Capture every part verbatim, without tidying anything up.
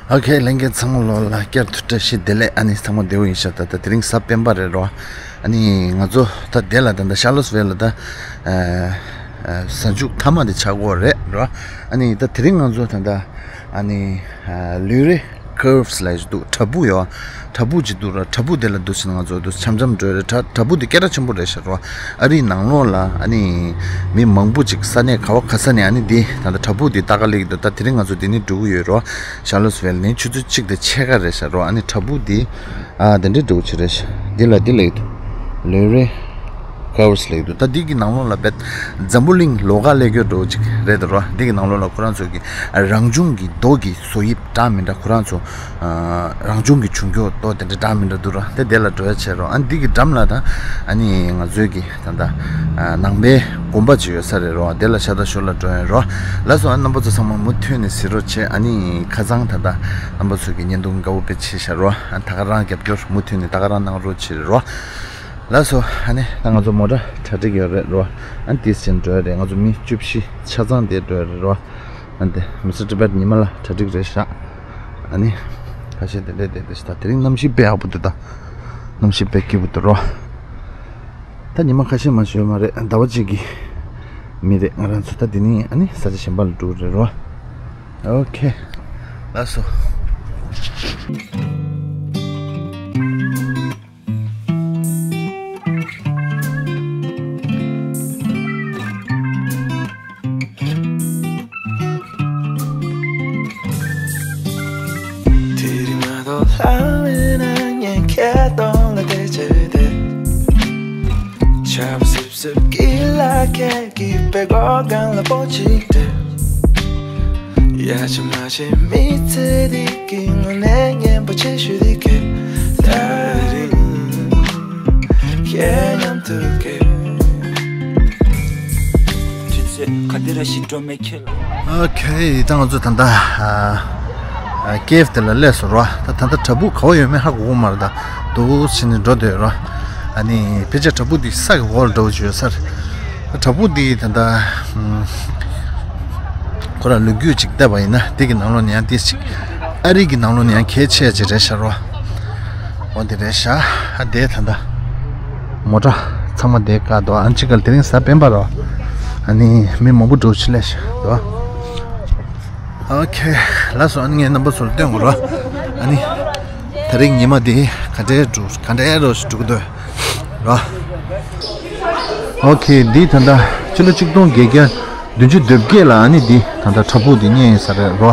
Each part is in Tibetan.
ཨོ་ཁེ། ལྷན་རྒྱས་ཚང་མ་ལོ་ལ་བསྐྱར་དུ་བཀྲ་ཤིས་བདེ་ལེགས། ཨ་ནི་ཚང་མ་བདེ་པོ་ཡིན་ཤག་ད་ད་དེ་རིང་གཟའ་སྤེན་པ་རེད་རོ། ཨ་ནི་ང་ཚོ་ད་དེ་ལ་ད་ད་ཤར་ལོ་སི་ཝེལ་ལ་ད་ཨ་ཨ་གཟའ་མཇུག་མཐའ་མ་དེ་ཆགས་ཀྱི་ཡོད་རེད་རོ། ཨ་ནི་ད་དེ་རིང་ང་ཚོ་ད་ད་ཨ་ནི་ཨ་ལུའི་རི་ཀར་ཝི་ལ་ཡོད་འདུག་བྲག་ཕུག་ཡོད། བྲག་ཕུག་ཅིག་འདུག་ར། བྲག་ཕུག་དེ་ལ་འདུག་ཟེར་ན་ང་ཚོ་འདུག་འཆམ་འཆམ་འགྲོ་རེད། བྲག་བྲག་ཕུག་དེ་སྐད་གྲགས་ཆེན་པོ་རེད་ཤག་རོ། ཨ་རིའི་ནང་ལོགས་ལ་ཨ་ནི་མི་མང་པོ་ཅིག་ས་གནས་ག་བ་ག་ས་ནས་ཨ་ནི་འདི་ད་ལྟ་བྲག་ཕུག་འདི་ལྟ་ག་སླེབས་ཀྱི་འདུག་ད་དེ་རིང་ང་ཚོ་འདི་ནས་འགྲོ་གི་ཡོད་རོ། ཤར་ལོ་སི་ཝེལ་ནས་ཆུ་ཚོད་གཅིག་དང་ཕྱེད་ཀ་རེད་ཤག་རོ། ཨ་ནི་བྲག་ཕུག་འདི་ཨ་དེ་འདྲའི་འགྲོ་གི་ཆུ་རེད་ཤག་འདི་ལ་འདི་སླེབས་ཀྱི་འདུག་ལུའི་རི་ཀར་ཝི་སླེབས་ཀྱི་འདུག་ད་འདི་གི་ནང་ལོགས་ལ་བེད་འཛམ་བུ་གླིང་ལོགས་ཀ་སླེབས་ཀྱི་འགྲོ་ཅིག་རེད་དོ་རོ། འདི་གི་ནང་ལོགས་ལ་ཁོ་རང་ཚོ་གི་རང་བྱུང་གི་རྡོ་གི་བཟོ་དབྱིབས་འདྲ་མི་འདྲ་ཁོ་རང་ཚོ་ཨ་རང་བྱུང་གི་བྱུང་རྒྱུ་ཏོ་དེ་འདྲ་འདྲ་མི་འདྲ་འདུག་ར། དེ་དེ་ལ་འགྲོ་ཡ་བྱས་རོ། ཨ་འདི་གི་འགྲམ་ལ་ད་ཨ་ནི་ང་ཚོའི་གི་ད་ད་ཨ་ནང་པའི་དགོན་པ་ཅིག་ཡོད་ས་རེད་རོ། དེ་ལ་ཤ་སྟག་ཞོར་ལ་འགྲོ་ཡ་རོ། ལགས་སོ། ཨ་རྣམ་པ་ཚོ་ཚང་མ་མུ་མཐུད་ནས་གཟིགས་རོགས་བྱེད། ཨ་ནི་ཁ་སང་ད་ད་རྣམ་པ་ཚོ་གི་བརྙན་ཐུང་དགའ་བོ་དཔེ་བྱས་ཤག་རོ། ཨ་ད་ག་རང་རྒྱབ་སྐྱོར་མུ་མཐུད་ནས་ད་ག་རང་གནང་རོགས་བྱེད་རོ། ལགས་སོ། ཨ་ནི་ད་ང་ཚོ་མོ་ཊ་གྲ་སྒྲིག་ཡོད་རེད་རོ། ཨ་ནི་ཏིས་ཅན་འགྲོ་ཡ་རེད། ང་ཚོ་མི་བཅུ་བཞི་ཆ་ཚང་དེ་འགྲོ་ཡ་རེད་རོ། ཨ་འདི་མི་སི་ཊར་བེད་ཉི་མ་ལ་གྲ་སྒྲིག་རེད་ཤག་ཨ་ནི་ཁ་ཤས་དེ་འདྲས་དེ་འདྲས་ཤག་ད་དེ་རིང་གནམ་གཤིས་དཔེ་ཡག་པོ་འདུག་ད་གནམ་གཤིས་དཔེ་སྐྱིད་པོ་འདུག་རོ། ད་ཉི་མ་ཁ་ཤས་མ་ཞོལ་མ་རེད། ཟླ་བ་གཅིག་གི་མི་རེད། ང་རང་ཚོ་ད་འདི་ནས་ཨ་ནི་ས་ཆ་གཞན་པ་ལ་འགྲོ་རེད་རོ། ཨོ་ཁེ། ལགས་སོ། དེ་རིང་མ་གཏོགས་ལྷ་མེད་ན་ངས་ཁྱེད་གདོང་ལ་བལྟས་བྱས་བསྡད། ཆར་པ་སིབ་སིབ་ཀྱི་ལ་ཁད་ཀྱི་པད་གོག་སྒང་ལ་སྤོ་ཅིག་སྟེར། ཡ་ཆི་མ་ཆི་མི་ཚེ་འདི་གི་ངོ་ནས་སྙན་པོ་ཆེ་ཞུ་འདི་ཁེ། ད་རིང་ཁྱེད་མཉམ་དུ་ཁེ། ཁ་དེ་ར་ཞིག་འགྲོ་མེད་ཁྱེད་ལ། ཨོ་ཁེ། ད་ང་ཚོ་ད་ལྟ་ཨ་ཨ་ཀེབ་དེ་ལ་སླེབས་སོང་རོ། ད་ད་ལྟ་བྲག་ཕུག་ག་བ་ཡོད་མེད་ཧ་གོ་གི་མ་རེད། ད་འདུག་བྱས་ནས་འགྲོ་བསྡད་ཡོད་རོ། ཨ་ནི་ཕལ་ཆེར་བྲག་ཕུག་འདི་ས་གི་འོག་ལ་འགྲོ་བཞིན་ཡོད་ས་རེད། བྲག་ཕུག་འདི་ད་ལྟ་ཨམ་ཁོ་རང་ལོ་རྒྱུས་ཅིག་བལྟས་པ་ཡིན་ན་འདི་གི་ནང་ལོགས་ནས་ཡང་ཏིས་ཅིག་ཨ་རི་གི་ནང་ལོགས་ནས་ཡང་གལ་ཆེ་ཅིག་རེད་ཤག་རོ། འོ་འདི་རེད་ཤག་ཨ་དེ་ད་ལྟ་མོ་ཊ་ཚང་མ་དེ་བཀག་འདུག་ཨ་ཅི་ག་ལ་དེ་རིང་གཟའ་སྤེན་པ་རོ། ཨ་ནི་མི་མང་པོ་འགྲོ་ཆེ་ལས་ཤག་འདུག་ཨོ་ཁེ། ལགས་སོ། ཨ་ནི་ངས་རྣམ་པ་ཚོར་སྟོན་དགོས་རོ། ཨ་ནི་དེ་རིང་ཉི་མ་འདི་ག་འདྲའི་འགྲོ་ག་འདྲའི་རོ་ཞིག་འགྲོ་གི་འདུག་རོ། ཨོ་ཁེ། འདི་ད་ལྟ་ཕྱི་ལོ་ཆིག་སྟོང་བརྒྱད་བརྒྱ་བདུན་ཅུ་དོན་བརྒྱད་ལ་ཨ་ནི་འདི་ད་ལྟ་བྲག་ཕུག་འདི་རྙེད་ཡིན་ས་རེད་རོ།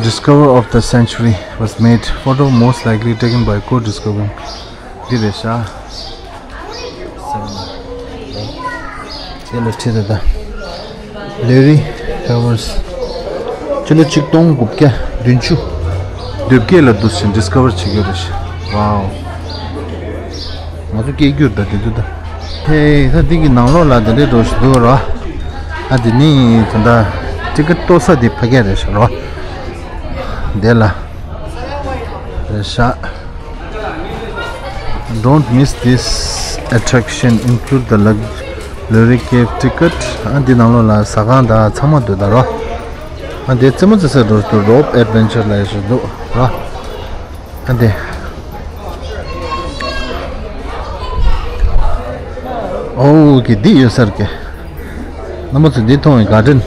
Discover of the century was made. Photo most likely taken by co-discovery. འདི་རེད་ཤག་དེ་ལ་ཁྲིད་དེ་ད་ལེ་རི་ཕེ་ཝར་སི་ཕྱི་ལོ་ཆིག་སྟོང་དགུ་བརྒྱ་བདུན་ཅུ་དོན་བརྒྱད་ལ་འདུག་སེ་ཌིས་ཁ་ཝར་བྱེད་རྒྱུ་རེད་ཤག་ཝའོ། ང་ཚོ་སྐད་སྒྱུར་ད་དེ་དུ་ད་ཧེ། ད་འདི་གི་ནང་ལོགས་ལ་དེ་འདྲའི་འགྲོ་ཞིག་འདུག་ར། ཨ་དེ་ནི་ད་ད་ཊི་ཀེ་ཊི་གཏོར་ས་དེ་ཕ་གི་རེད་ཤག་ར། དེ་ལ་རེད་ཤག Don't miss this attraction, include the lux- Luiri Cave ticket. ཨ་འདི་ནང་ལོགས་ལ་ཟ་ཁང་དང་ཚང་མ་འདུག་ད་རོ། ཨ་འདི་རྩེད་མོ་རྩེ་ས་འགྲོ་འདུག་རོབ་ཨེཌ་ཝེན་ཅར་ལ་ཞིག་འདུག་ར། ཨ་འདི། ཨོ་གི་འདི་ཡོད་ས་རེད་གི། རྣམ་པ་ཚོ་འདི་མཐོང་བའི་གར་ཌེན།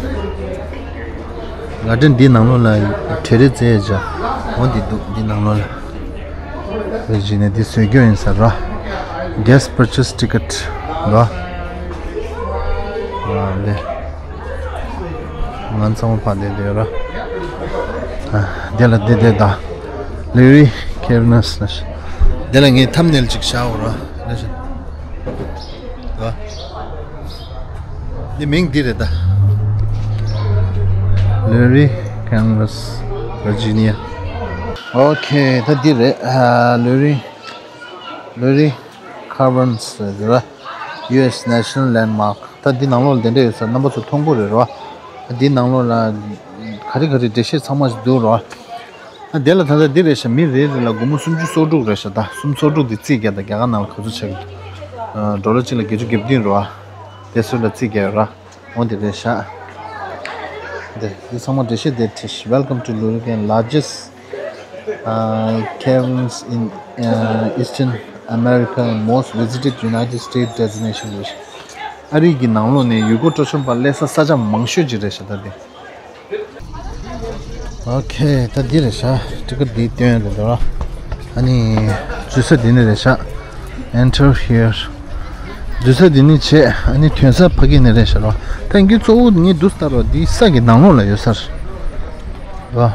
གར་ཌེན་འདི་ནང་ལོགས་ལ་གྲལ་རིམ་རྩེ་ཡ་ཅག་འོ་འདི་འདུག་འདི་ནང་ལོགས་ལ། བེ་ཇི་ནས་འདི་བཟོས་རྒྱུ་ཡིན་ས་ར། Guest purchase ticket འདུག་ཨ། ཨ་འདི། ང་ཚང་མ་ཕར་བསྡད་བསྡད་ཡོད་ར། ཨ་འདི་ལ་འདི་བསྡད་ད། Luiri Caverns ན་ཤི། འདི་ལ་ངས་ཐམ་ནེལ་ཅིག་བཞག་འོ་ར། འདི་ཤི། འདི་མིང་འདི་རེད་ད། Luiri Caverns, Virginia. ཨོ་ཁེ། ད་འདི་རེད། ཨ་Luiri Luiri Caverns རེད་ད། ཡུ་ཨེས་National Landmark ད་འདི་ནང་ལོགས་ལ་དེ་འདྲ་ཡོད་ས་རྣམ་པ་ཚོ་མཐོང་གི་རེད་རོ། ད་འདི་ནང་ལོགས་ལ་ག་རེ་ག་རེ་འགྲེལ་བཤད་ཚང་མ་ཞིག་འདུག་རོ། ད་དེ་ལ་ད་ལྟ་འདི་རེད་ཤག་མི་རེ་རེ་ལ་སྒོར་མོ་སུམ་ཅུ་སོ་དྲུག་རེད་ཤག་ད་སུམ་སོ་དྲུག་འདི་རྩིས་རྒྱག་ད་རྒྱ་གར་ནང་ལ་ག་ཚོད་ཆགས་ཀྱི་འདུག་ཌོ་ལར་གཅིག་ལ་བརྒྱད་ཅུ་གྱ་བདུན་རོ། དེ་ཚོ་ལ་རྩིས་རྒྱག་ཡོད་ར། འོ་འདི་རེད་ཤག་འདི་འདི་ཚང་མ་འགྲེལ་བཤད་དེ་བྲིས། Welcome to Lurigan, largest, uh, caverns in, uh, Eastern America, most visited United States destination རེད། ཨ་རི་གི་ནང་ལོགས་ནས་ཡུལ་སྐོར་སྤྲོ་འཆམ་པ་སླེབས་ས་ས་ཆ་མང་ཤོས་ཅིག་རེད་ཤག་ད་འདི། ཨོ་ཁེ། ད་འདི་རེད་ཤག་ཊི་ཀེ་ཊི་འདི་སྟོན་རེད་འདུག་ཨ་ནི་འཛུལ་ས་འདི་ནས་རེད་ཤག Enter here. འཛུལ་ས་འདི་ནས་བྱས། ཨ་ནི་ཐོན་ས་ཕ་གི་ནས་རེད་ཤག་རོ། ད་ངས་གཙོ་བོ་ངས་འདུག་ལྟ་རོགས། འདི་ས་གི་ནང་ལོགས་ལ་ཡོད་ས་རེད་རོ།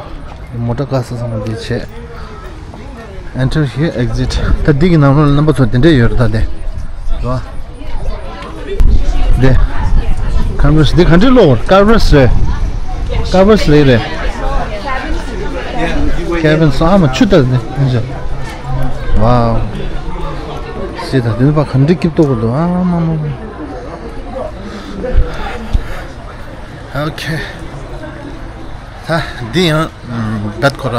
མོ་ཊ་བཀག་ས་ཚང་མ་འདི་བྱས། Enter here, exit. ད་འདི་གི་ནང་ལོགས་ལ་རྣམ་པ་ཚོ་དེ་འདྲས་ཡོད་རེད་ད་དེ། རོ། དེ། ཀ་བར་སི་འདི་ག་འདྲས་ཀློག་པ། ཀ་བར་སི་རེད། ཀ་བར་སི་རེད་རེད། ཀེ་བིན་སི། ཨ་མ་ཆུ་ད་དེ་འཇོ། ཝའོ། སི་ད་དེ་ནི་པ་ག་འདྲས་སྐྱིབས་ཏོག་གོ་འདུག་ཨ་མ་མ་མ། ཨོ་ཁེ། ད་འདི་ཡང་ཨམ། བད་ཁོ་ར་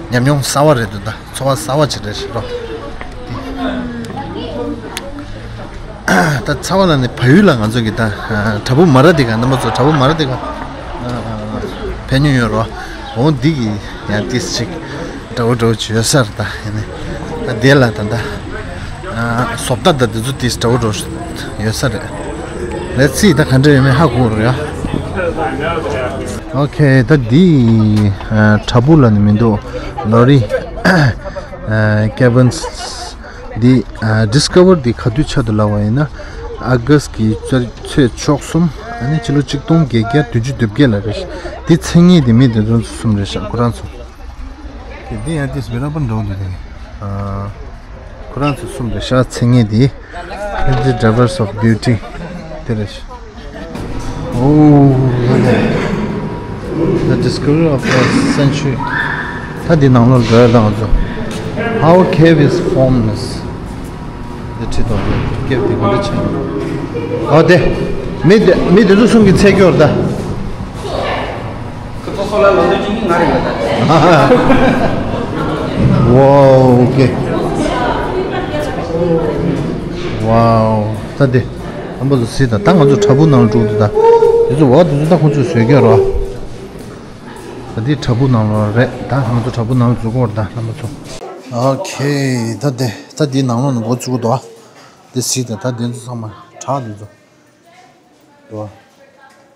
ཉམས་མྱོང་གསར་བ་རེད་འདུག་ད་ཚོར་བ་གསར་བ་ཅིག་རེད་ཤག་རོ། ད་ཚ་བ་ལ་ནི་བལ་ཡུལ་ལ་ང་ཚོ་གི་ད་བྲག་ཕུག་མ་ར་དེ་ག་རྣམ་པ་ཚོ་བྲག་ཕུག་མ་ར་དེ་ག་ཕེབས་མྱོང་ཡོད་རོ། འོ་འདི་གི་ཡང་ཏིས་ཅིག་འདྲ་བོ་འདྲ་བོ་ཅིག་ཡོད་ས་རེད་ད། ཡིན་ནི་ད་དེ་ལ་ད་ད་བཟོ་ལྟ་ད་དེ་ཚོ་ཏིས་འདྲ་བོ་འདྲ་བོ་ཡོད་ས་རེད། ལེ་ཙི་ད་ག་འདྲ་ཡོད་མེད་ཧ་གོ་རོ་ཡ། ཨོ་ཁེ། ད་འདི་བྲག་ཕུག་ལ་ནི་མི་འདུག་ལོ་རི་ཀེ་བིན་སི། འདི་ཨ། ཌིས་ཁ་བར་འདི་ག་དུས་ཆགས་འདུག་ལབ་པ་ཡིན་ན། ཨ་གྷ་སི་གི་ཚེས་བཅུ་གསུམ། ཨ་ནི་ཕྱི་ལོ་ཆིག་སྟོང་བརྒྱད་བརྒྱ་བདུན་ཅུ་དོན་བརྒྱད་ལ་རེད། འདི་མཚན་སྙན་འདི་མི་འདི་ཚོ་གསུམ་རེད་ཤག་ཁོ་རང་ཚོ། འདི་ཡང་ཏིས་མི་ར་པ་འགྲོ་འདུག་དེ། ཨ། ཁོ་རང་ཚོ་གསུམ་རེད་ཤག་མཚན་སྙན་འདི། The Drivers of Beauty དེ་རེད་ཤག Oh, the discovery of the century. ད་འདི་ནང་ལོགས་འགྲོ་ཡ་དང་ཚོ། How cave is formed is. འདི་ཁྲིད་དོ། ཀེབ་འདི་ག་འདྲ་ཆགས། ཨོ་དེ། མི་དེ་མི་དེ་ཚོ་གསུམ་གྱི་ཚེ་སྐྱོར་ད། ཁོ་ཚོ་སོ་ལ་ལོ་འདི་ཅི་ནི་ང་རེད་ལ་ད། Wow, okay. Wow. ད་དེ། ཨ་མ་ཚོ་གཟིགས་དང་། ད་ང་ཚོ་བྲག་ཕུག་ནང་ལ་འགྲོ་འདུག་ད། དེ་ཚོ་འོ་དེ་ཚོ་ད་ཁོ་ཚོས་བཟོས་ཀྱི་རོ། ད་དེ་བྲག་ཕུག་ནང་ལ་རེད། ད་ང་ཚོ་བྲག་ཕུག་ནང་ལ་འཛུལ་གྱི་ཡོད་རེད་ད་རྣམ་པ་ཚོ། ཨོ་ཁེ། ད་དེ་ད་དེའི་ནང་ལོགས་ནས་འགོ་བཙུགས་འདུག་དེ་གཟིགས་དང་། ད་དེ་ཚོ་ཚང་མ་བྲག་དེ་ཚོ། འདུག་བ།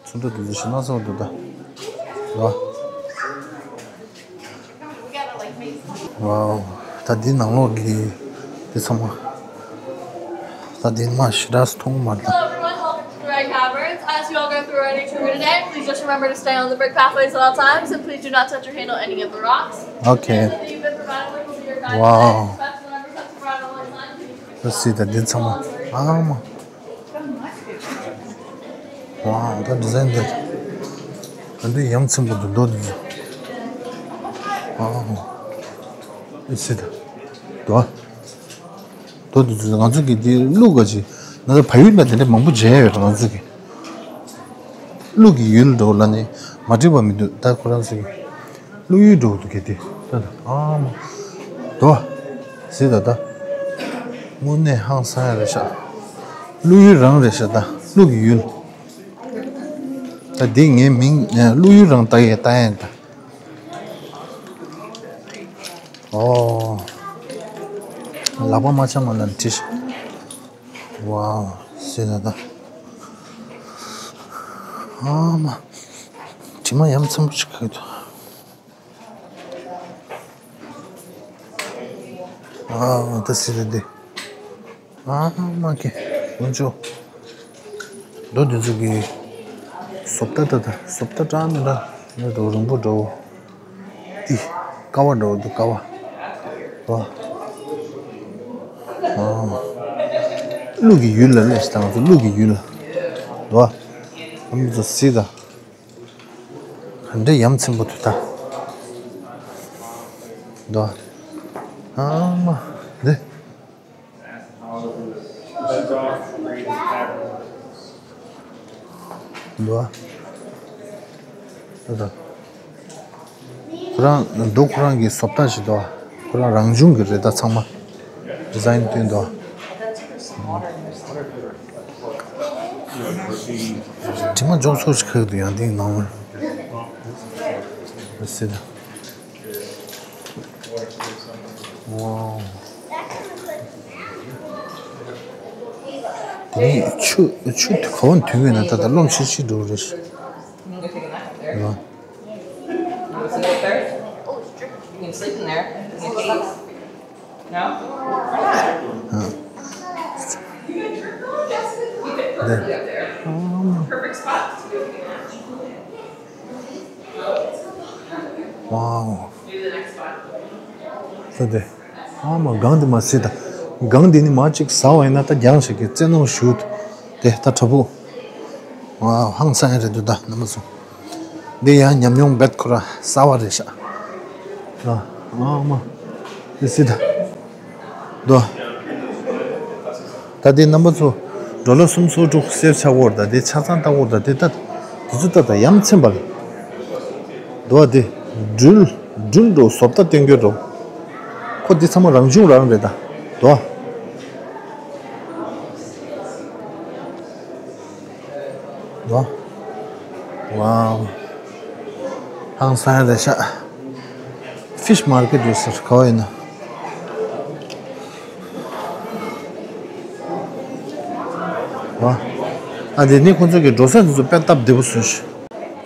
ཚོན་ཁྲ་དེ་ཚོ་ཞེ་དྲག་གསལ་པོ་འདུག་ད། འདུག་བ། ཝའོ། ད་འདི་ནང་ལོགས་ཀྱི་དེ་ཚང་མ། ད་འདི་མ་ཞེ་དྲག་མཐོང་མ་ད། Hello everyone, welcome to the Red Caverns. As you all go through our nature route today, please just remember to stay on the brick pathways at all times, and please do not touch or handle any of the rocks. Okay. You've been provided with your guide today. Wow. Let's see the འདི་ཚང་མ། ཨ་མ། ཝའོ། ད་ཌི་ཛའིན་འདི་ག་འདྲ་ཡ་མཚན་པོ་འདུག་རྡོ་འདི་ཚོ། ཝའོ། ཨེ་སི་ད། རྡོ། རྡོ་འདི་ཚོ་ང་ཚོ་གི་འདི་ཀླུ་ག་ཅི། ང་ཚོ་བལ་ཡུལ་ལ་དེ་འདྲ་མང་པོ་མཇལ་ཡོད་རེད་ང་ཚོ་གི། ཀླུ་གི་ཡུལ་འགྲོ་ལ་ནི་མ་འགྲིག་པ་མི་འདུག་ད་ཁོ་རང་ཚོ་གི། ཀླུ་ཡུལ་འགྲོ་འདུག་གལ་ཏེ། ད་ད་ཨ་མ། དོ། ཟེར་ད་ད། དངོས་གནས་ཧང་སང་ཡ་རེད་ཤག་ཀླུ་ཡུལ་རང་རེད་ཤག་ད་ཀླུ་གི་ཡུལ། ད་འདི་ངའི་མིང་ཀླུ་ཡུལ་རང་ལྟ་ཡས་ལྟ་ཡས་ད། ཨོ། ལག་པ་མ་འཆང་བ་ལ་བྲིས་ཤག་ཝའོ། ཟེར་ད་ད། ཨ་མ། དྲི་མ་ཡ་མཚན་པོ་ཞིག་ག་གི་འདུག་ཨ་ད་སི་རེད་དེ། ཨ་མ་ཀེ། དཀོན་མཆོག་རྡོ་འདི་ཚོ་གི་བཟོ་ལྟ་ད་ད་བཟོ་ལྟ་འདྲ་མི་འདྲ་ཡོད་འགྲོ། རིང་པོ་འགྲོ། འདི་ཀ་བ་འགྲོ་འདུག་ཀ་བ། རོ། ཨ། ཀླུ་གི་ཡུལ་ལ་སླེབས་ཤག་ད་ང་ཚོ་ཀླུ་གི་ཡུལ་ལ། རོ། ཨ་མི་ཚོ་སི་ད། ག་འདྲ་ཡ་མཚན་པོ་འདུག་ད། འདུག་ཨ་མ། འདི། འདུག་ཨ། འདུག་ད། ཁོ་རང་འདུག་ཁོ་རང་གི་བཟོ་ལྟ་ཞིག་འདུག་ཨ། ཁོ་རང་རང་བྱུང་གི་རེད་ད་ཚང་མ། ཌི་ཛའིན་བསྟན་འདུག་ཨ། དྲི་མ་འཇོག་ཚོགས་ཤིག་ཁག་འདུག་ཡང་དེའི་ནང་། ཟེར་ད། ཝའོ། དེ་ནས་ཆུ་ཆུ་དེ་ག་བ་ནས་ཐོན་གྱི་ཡོད་ན། ད་ད་རློན་ཆེ་ཆེ་འགྲོ་རེད། ཝའོ། You can sleep in there. You can sleep. No? Why not? ཨ། དེ། Perfect spot. ཝའོ། ད་དེ། ཨ་མ། སྒང་དེ་མ་ཟེར་ད། སྒང་དེ་ནི་མ་གཅིག་ཟ་བ་ཡིན་ན་ད་རྒྱང་ཞིག་གི་རྩེ་ནང་བཞུགས། དེ་ད་དྲ་ཕུག་ཝའོ། ཧང་སང་ཡ་རེད་འདུག་ད་རྣམ་པ་ཚོ། འདི་ཡང་ཉམས་མྱོང་རྦད་ཁོ་ར་གསར་བ་རེད་ཤག་ཨ་མ། དེ་སྲིད་ད། དོ། ད་དེ་རྣམ་པ་ཚོ། ཌོ་ལར་སུམ་ཅུ་སོ་དྲུག་སེབ་ཆགས་ཡོད་རེད་ད། དེ་ཆ་ཚང་ལྟ་དགོས་རེད་ད། དེ་ད། དེ་ཚོ་ད་ད་ཡ་མཚན་པ་རེད། དོ། དེ་སྦྲུལ་སྦྲུལ་འགྲོ་བཟོ་ལྟ་སྟོན་གྱི་འགྲོ། ཁོ་དེ་ཚང་མ་རང་བྱུང་རང་རེད་ད། དོ། ཝ། ཝའོ། ཧང་སང་རེད་ཤག་ཕིཤ་མར་ཀེཊ་ཡོད་ཟེར། ག་བ་ཡིན་ན། ཝ། ཨ། དེ་ནི་ཁོང་ཚོ་གི་འགྲོ་ས་དེ་ཚོ་དཔེ་སྟབས་བདེ་པོ་བཟོས་ཤག་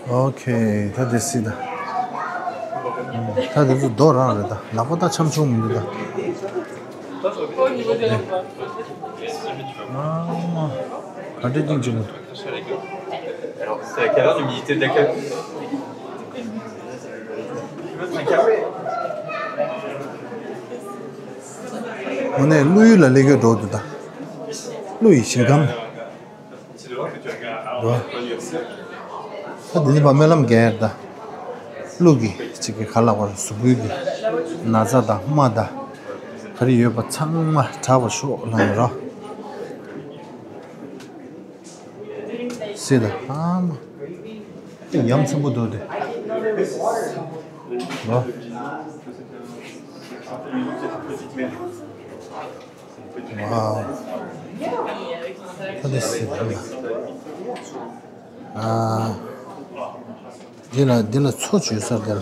ཨོ་ཁེ། ད་དེ་སྲིད་ད། ད་དེ་ཚོ་རྡོ་རང་རེད་ད། ལག་པ་ད་འཆམ་ཆུང་མི་འདུག་ད། ཨ་མ། ག་འདྲ་སྙིང་རྗེ་མོ་འདུག Alors, c'est à quelle heure l'humidité de l'accueil ? དངོས་གནས་ཀླུ་ཡུལ་ལ་སླེབས་ཡོད་འགྲོ་འདུག་ད། ཀླུ་ཡི་ཞིང་ཁམས། འགྲོ། ད་འདི་ནི་ཕར་སྨོན་ལམ་རྒྱག་ཡ་རེད་ད། ཀླུ་གི་གཅིག་གི་ག་ལ་བར་གཟུགས་པོའི་གི་ན་ཚ་དང་རྨ་དང་ག་རེ་ཡོད་པ་ཚང་མ་དྲག་པར་ཤོག་ལབ་ཡོད་རོ། སྲིད་ད། ཨ་མ། ཡ་མཚན་པོ་འདུག་དེ། ལོ། ཝའོ། ད་དེ་སྲིད་ད། ཨ། འདི་ལ་འདི་ལ་མཚོ་བྱོས་ས་འདི་ལ།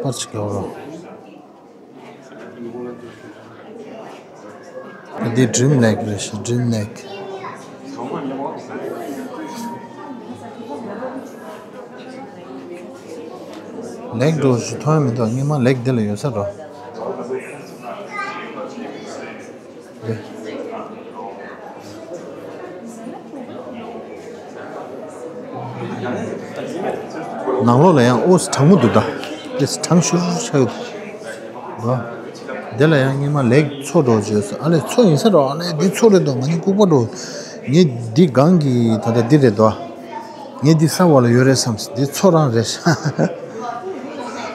པར་ཅིག་ཡོད་རོ། འདི་ཌྲིམ་ལེག་རེད་ཤག་ཌྲིམ་ལེག་ལེག་འགྲོ་ཞིག་མཐོང་ཡ་མི་འདུག་སྔོན་མ་ལེག་འདི་ལ་ཡོད་ས་རོ། ནང་ལོགས་ལ་ཡང་ཨོ་ཙི་གྲང་མོ་འདུག་ད། ཨེ་ཙི་གྲང་ཤུར་ཤུར་ཆགས་ཡོད་འདུག་ད། དེ་ལ་ཡང་སྔོན་མ་ལེག་མཚོ་འགྲོ་བྱོས་སོང་། ཨ་ལས་མཚོ་ཡིན་ས་རོ། ཨ་ལས་འདི་མཚོ་རེད་འདུག་ང་ནི་ལྐུགས་པ་འགྲོ། ངས་འདི་སྒང་གི་ད་ལྟ་འདི་རེད་འདུག་ངས་འདི་ས་འོག་ལ་ཡོད་རེད་བསམ། འདི་མཚོ་རང་རེད་ཤག་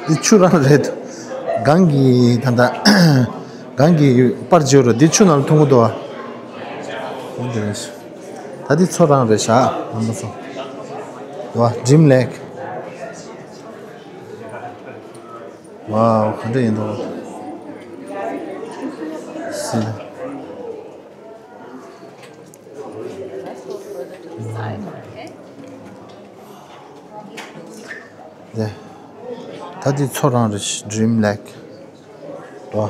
འདི་ཆུ་རང་རེད་འདུག་སྒང་གི་ད་ལྟ་སྒང་གི་པར་བརྗོད་རོ། འདི་ཆུ་ནང་ལ་འཐུང་གི་འདུག་ཨ། འོ་འདི་རེད། ད་འདི་མཚོ་རང་རེད་ཤག་རྣམ་པ་ཚོ། འདུག་ཨ། ཌྲིམ་ལེག་ཝའོ། ག་འདྲ་ཡིན་འདུག་སྲིད། ད་འདི་མཚོ་རང་རེད། ཌྲིམ་ལེག་དོ།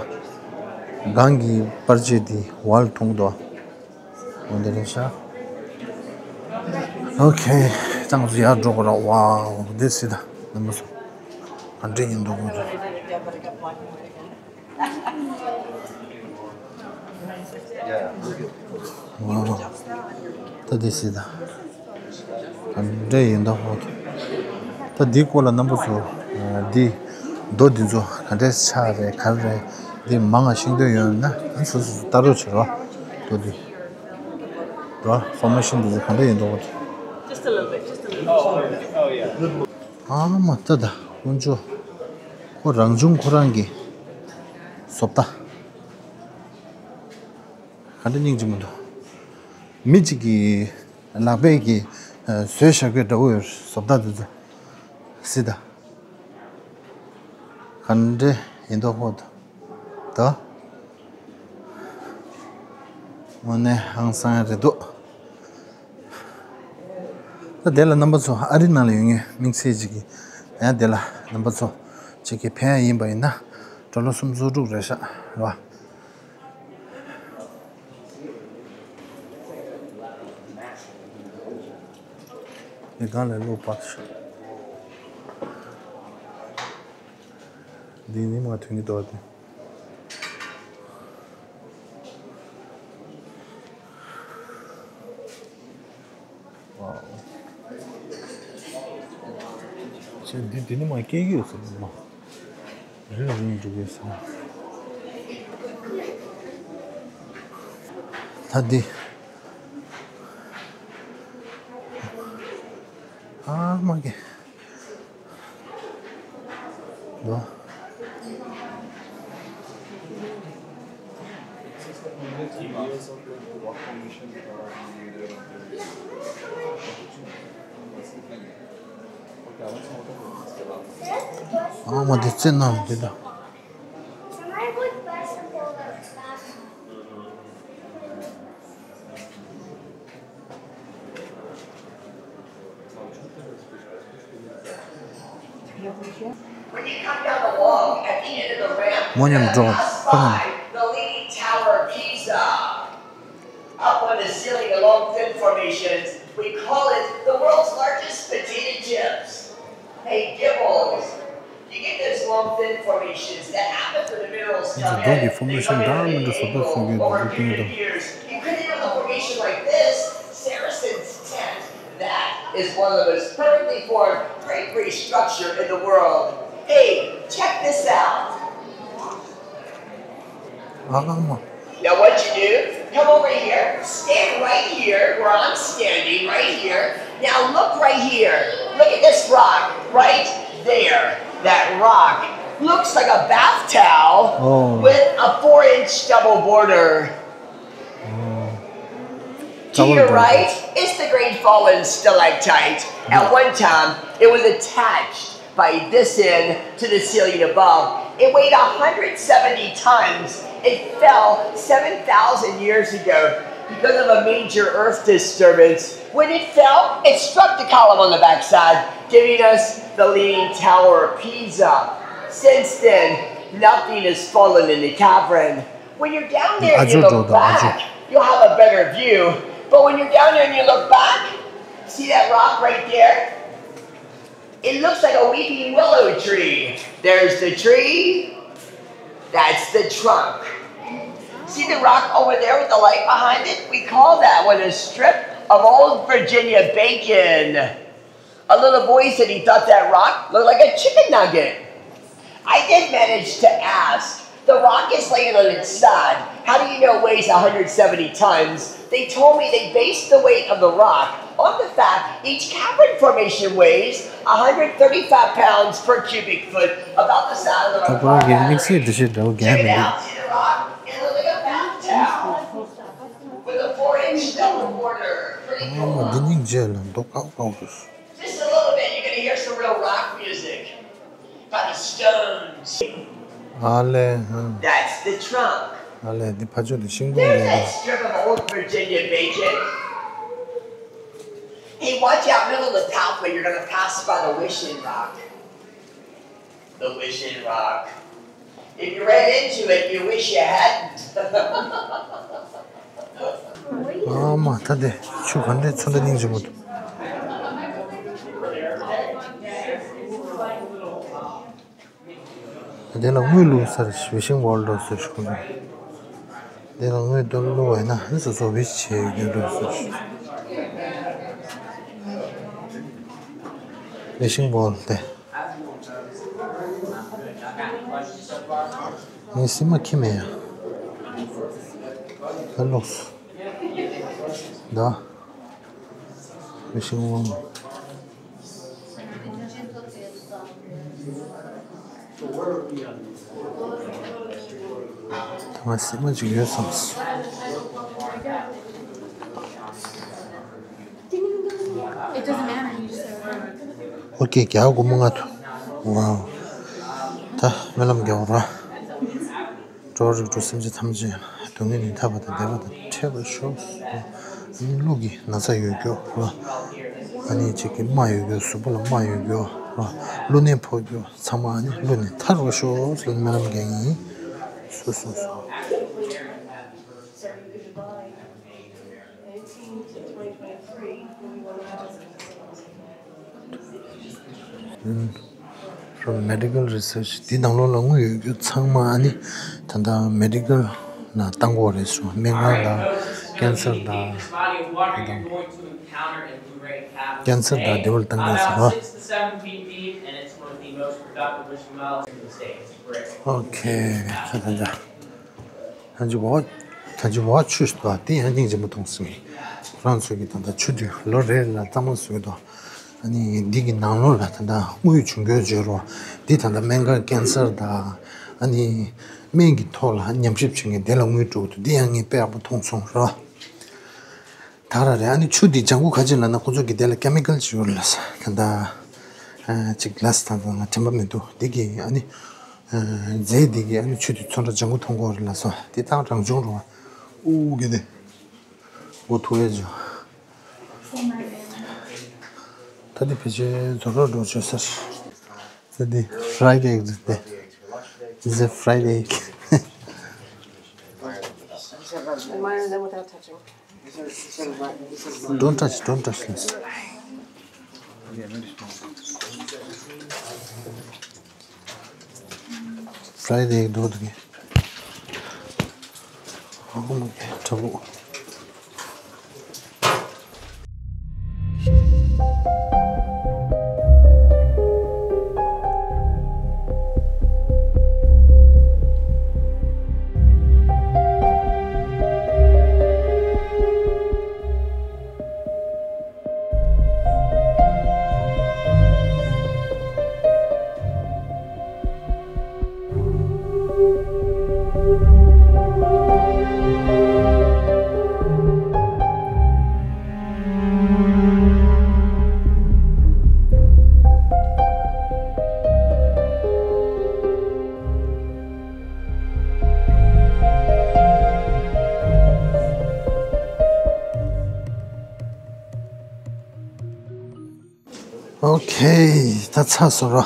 སྒང་གི་པར་ཆས་འདི་ཝལ་འཐུང་དོ། འོ་འདི་རེད་ཤག་ཨོ་ཁེ། ཅང་ཙི་ཡར་འགྲོ་དགོས་ར། ཝའོ། འདི་སྲིད་ད་རྣམ་པ་ཚོ། ག་འདྲ་ཡིན་འདུག་གོ། ད་འདི་སྲིད་ད། ག་འདྲ་ཡིན་ད་ཧོ། ད་འདི་སྐོར་ལ་རྣམ་པ་ཚོ། འདི་རྡོ་འདི་ཚོ་ག་འདྲ་ཆགས་རེད་ག་རེ་རེད། འདི་མང་ང་ཤེས་འདོད་ཡོད་ན་སོ་སོ་ལྟ་རོགས་བྱེད་རོགས། རྡོ་འདི། རྡོ་ཕོར་མེ་ཤན་འདི་ཚོ་ག་འདྲ་ཡིན་ད་ཧོ། ཨ་མ་ད་ད་དཀོན་མཆོག་ཁོ་རང་བྱུང་ཁོ་རང་གི་བཟོ་ལྟ། ག་འདྲ་སྙིང་རྗེ་མོ་འདུག་མི་གཅིག་གིས་ལག་པས་ཀྱིས་བཟོས་བཞག་པའི་འདྲ་བོ་ཡོད། བཟོ་ལྟ་འདི་ཚོ་སྲིད་ད། ག་འདྲ་ཡིན་མདོག་ཁོག་ད། དངོས་གནས་ཧང་སང་རེད་འདུག་ད་དེ་ལ་རྣམ་པ་ཚོ་ཨ་རི་ནང་ལ་ཡོད་མཁན་དམིགས་བསལ་ཅིག་གིས་ཡང་དེ་ལ་རྣམ་པ་ཚོ་ཅིག་གིས་ཕན་ཡ་ཡིན་པ་ཡིན་ན་ཌོ་ལར་སུམ་ཅུ་སོ་དྲུག་རེད་ཤག་རེད་བ། འདི་སྒང་ལ་ལོག་པར་ཤོག་འདི་ནི་མ་ཐུག་ནི་ཏོག་ཏེ། ཝའོ། ཅེ་འདི་འདི་ནི་མ་སྐྱེ་གི་ཡོད་ས་མ། རི་ལ་རིང་འགྲོ་གི་ཡོད་ས་མ། ད་འདི། ཨ་མ་གི། ལོ། ཨ་མ་དེ་རྩེ་ནང་དེ་ད། When you come down the walk at the end of the ramp, you gotta pass by the Leaning Tower of Pisa. Up on the ceiling along thin formations, we call it the world's largest potato chips. Hey, Gibbles, you get those long thin formations that happen when the minerals come in. They go in an angle over millions of years. You could have a formation like this, Saracen's tent. That is one of the most perfectly formed drapery structure in the world. Hey, check this out. ཨ་མ། Now what you do, come over here, stand right here where I'm standing, right here. Now look right here. Look at this rock right there. That rock looks like a bath towel Oh. with a four inch double border. To your right is the Great Fallen Stalactite. At one time, it was attached by this end to the ceiling above. It weighed one hundred seventy tons. It fell seven thousand years ago because of a major earth disturbance. When it fell, it struck the column on the backside, giving us the Leaning Tower of Pisa. Since then, nothing has fallen in the cavern. When you're down there and you look back, you'll have a better view. But when you're down there and you look back, see that rock right there? It looks like a weeping willow tree. There's the tree. That's the trunk. See the rock over there with the light behind it? We call that one a strip of old Virginia bacon. A little boy said he thought that rock looked like a chicken nugget. I did manage to ask. The rock is laying on its side. How do you know it weighs one hundred seventy tons? They told me they based the weight of the rock on the fact each cavern formation weighs one hundred thirty-five pounds per cubic foot, about the size of a car battery. Check it out. See the rock? It looks like a bathtub with a four inch stone border. Pretty cool, huh? Just a little bit, you're gonna hear some real rock music by the Stones. ཨ་ལེ། ཧ། That's the trunk. ཨ་ལེ། འདི་ཕ་ཆོས་དེ་ཤིང་སྡོང་རེད། There's that strip of old Virginia bacon. Hey, watch out, middle of the pathway, you're gonna pass by the Wishing Rock. The Wishing Rock. If you ran into it, you wish you hadn't. ཨ་མ། ད་དེ་ཆུ་ག་འདྲའི་ཚོན་ཁྲ་སྙིང་རྗེ་མོ་འདུག་དེ་ལ་དངུལ་བླུགས་ས་རེད། Wishing Well འགྲོ་ཟེར་ཞུ་གི་འདུག་དེ་ལ་དངུལ་བླུགས་པ་ཡིན་ན་སོ་སོ་wish བྱེད་ཡོད་འགྲོ་ཟེར། Wishing Well དེ། ངའི་སེམས་མ་ཁྱི་མེད་ཡ། ད་ལོགས་སུ། ད། Wishing Well། ད་ང་སེམས་མ་ཅིག་ཡོད་བསམ་སོང་། It doesn't matter, you just have to. ཨོ་ཀེ། བརྒྱ་དགུ་མོ་ལྔ་དུ། ཝའོ། ད་སྨོན་ལམ་རྒྱག་ར། འགྲོ་བ་རིགས་དྲུག་སེམས་ཅན་ཐམས་ཅད་སྡུག་བསྔལ་ནས་ཐར་པ་དང་བདེ་བ་དང་འཕྲད་པར་ཤོག་ཨ་ནི་ཀླུ་གི་ན་ཚ་ཡོད་མཁན་ལ། ཨ་ནི་གཅིག་གི་རྨ་ཡོད་རྒྱུ། གཟུགས་པོ་ལ་རྨ་ཡོད་རྒྱུ་རོ། ཀླུ་ནད་ཕོག་རྒྱུ་ཚང་མ་ཨ་ནི་ཀླུ་ནད་ཐར་རོ་ཤོག་ཟེར་སྨོན་ལམ་རྒྱག་ཡིན། སོ་སོ་སོ། From medical research འདི་ནང་ལོགས་ལ་དངུལ་ཡོད་རྒྱུ་ཚང་མ་ཨ་ནི་ད་ལྟ་མེ་ཌི་ཀལ་ལ་བཏང་དགོས་རེད་ཟེར། སྨན་ཁང་དང་ཀན་སར་དང་། ཀན་སར་དང་དེ་བར་བཏང་དགོས་ཟེར་བ། ཨོ་ཁེ། ད་ད་ད། ད་ཅི་བ། ད་ཅི་བ་ཆུ་ཞིག་འདུག་དེ་ཡང་སྙིང་རྗེ་མོ་མཐོང་སོང་། ཁོ་རང་ཚོ་གི་ད་ལྟ་ཆུ་དེ་ལོ་རེ་ལ་གཙང་མ་བཟོ་གི་འདུག་ཨ་ནི་འདི་གི་ནང་ལོགས་ལ་ད་ལྟ་དངུལ་བྱུང་རྒྱུ་བརྗོད་རོགས། འདི་ད་ལྟ་སྨན་ཁང་ཀན་སར་དང་ཨ་ནི་སྨན་གྱི་ཐོག་ལ་ཉམས་ཞིབ་བྱེད་མཁན་དེ་ལ་དངུལ་སྤྲོད་འདུག་འདི་ཡང་ངས་དཔེ་ཡག་པོ་མཐོང་སོང་རོ། ད་ར་རེད། ཨ་ནི་ཆུ་འདི་ལྗང་ཁུ་ག་ཅིག་ལབ་ན་ཁོ་ཚོ་གི་དེ་ལ་ཀེ་མི་ཀལ་ཅིག་ཡོད་ལ་ས་ད་ལྟ་ཅིག་ལ་ས་ད་ལྟ་ང་དྲན་པ་མི་འདུག་འདི་གི་ཨ་ནི། རྫས་འདི་གིས་ཨ་ནི་ཆུ་དེ་ཚོན་ཁྲ་ལྗང་ཁུ་མཐོང་གི་ཡོད་རེད་ལ་སོ། དེ་དང་རང་བྱུང་རོ། ཨུ་གི་དེ་མགོ་ཐུག་ཡས་བྱུང་། ད་དེ་ཕལ་ཆེར་རྫོགས་རོགས་འགྲོ་བྱོས་ཟེར། ད་དེ་Friday egg རེད་དེ། It's a Friday egg. Don't touch, don't touch this. Friday འགྲོ་འདུག་གི། ཨོ་མ་གི་དྲ་བུ། ཨོ་ཁེ། ད་ཚར་སོང་ར།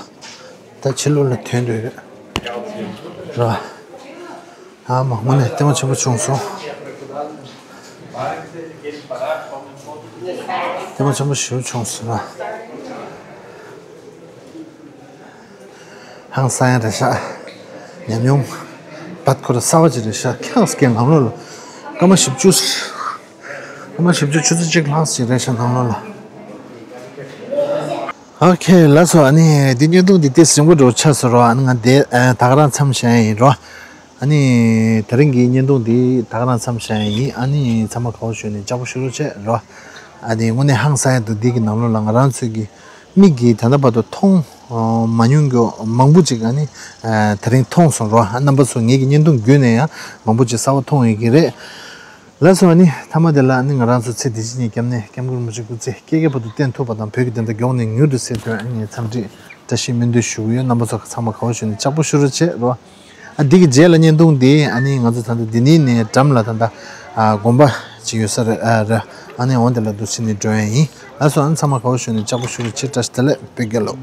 ད་ཕྱི་ལོགས་ལ་ཐོན་འདོད་རེད་ར། ཨ་མ་དངོས་གནས་ལྟད་མོ་ཆེན་པོ་བྱུང་སོང་། ལྟད་མོ་ཆེན་པོ་ཞེ་པོ་བྱུང་སོང་ར། ཧང་སང་ཡ་རེད་ཤག་ཉམས་མྱོང་བད་ཁོ་ར་གསར་པ་ཅིག་རེད་ཤག་ཁྱེད་རང་ཚོ་གི་ནང་ལོགས་ལ་སྐར་མ་བཞི་བཅུ། སྐར་མ་བཞི་བཅུ་ཆུ་ཚོད་གཅིག་ལྷག་ཙམ་རེད་ཤག་ནང་ལོགས་ལ། ཨོ་ཁེ་ལགས་སོ། ཨ་ནི་འདི་བརྙན་ཐུང་འདི་ཏོག་ཙམ་རིང་པོ་འདྲ་པོ་ཆགས་སོང་རོ། ཨ་ནི་ང་འདི་ད་ག་རང་མཚམས་བཞག་ཡིན་རོ། ཨ་ནི་དེ་རིང་གི་བརྙན་ཐུང་འདི་ད་ག་རང་མཚམས་བཞག་ཡིན། ཨ་ནི་ཚང་མ་ག་པར་བཞུགས་ནས་ལྕགས་པོ་ཤུ་རུ་བྱས་རོ། ཨ་ནི་དངོས་གནས་ཧང་སང་ཡ་འདུག་འདི་གི་ནང་ལོགས་ལ་ང་རང་ཚོའི་གི་མིག་གིས་ད་ལྟ་བར་དུ་མཐོང་མ་མྱོང་རྒྱུ་མང་པོ་ཅིག་ཨ་ནི་དེ་རིང་མཐོང་སོང་རོ། རྣམ་པ་ཚོ་ངེད་ཀྱི་བརྙན་ཐུང་བརྒྱུད་ནས་ཡང་མང་པོ་ཅིག་གསར་པ་མཐོང་ཡོད་ཀྱི་རེད། ལགས་སོ། ཨ་ནི་མཐའ་མ་དེ་ལ་ཨ་ནི་ང་རང་ཚོ་ཚེ་འདི་ཕྱི་གཉིས་སྐྱབས་གནས་སྐྱབས་མགོན་རིན་པོ་ཆེ་སྐུ་ཚེ་བསྐལ་བརྒྱའི་བར་དུ་བརྟན་ཐུབ་པ་དང་བོད་ཀྱི་བདེན་མཐའ་མགྱོགས་ནས་མྱུར་དུ་གསལ་ཐུབ་ཨ་ནི་འཚམས་འདྲི་བཀྲ་ཤིས་སྨོན་འདུན་ཞུ་གི་ཡོད། རྣམ་པ་ཚོ་ཚང་མ་ག་པར་བཞུགས་ནས་ལྕགས་པོ་ཤུ་རུ་བྱས་རོ། ཨ་འདི་གི་རྗེས་ལ་བརྙན་ཐུང་འདི་ཨ་ནི་ང་ཚོ་ད་ལྟ་འདི་ནས་ནས་འགྲམ་ལ་ད་ལྟ་ཨ་དགོན་པ་ཅིག་ཡོད་ས་རེད་ཨ་རེད། ཨ་ནི་འོང་དེ་ལ་འདུག་སེ་ནས་འགྲོ་ཡ་ཡིན། ལགས་སོ། ཨ་ནི་ཚང་མ་ག་པར་བཞུགས་ནས་ལྕགས་པོ་ཤུ་རུ་བྱས། བཀྲ་ཤིས་བདེ་ལེགས། བོད་རྒྱལ་ལོ།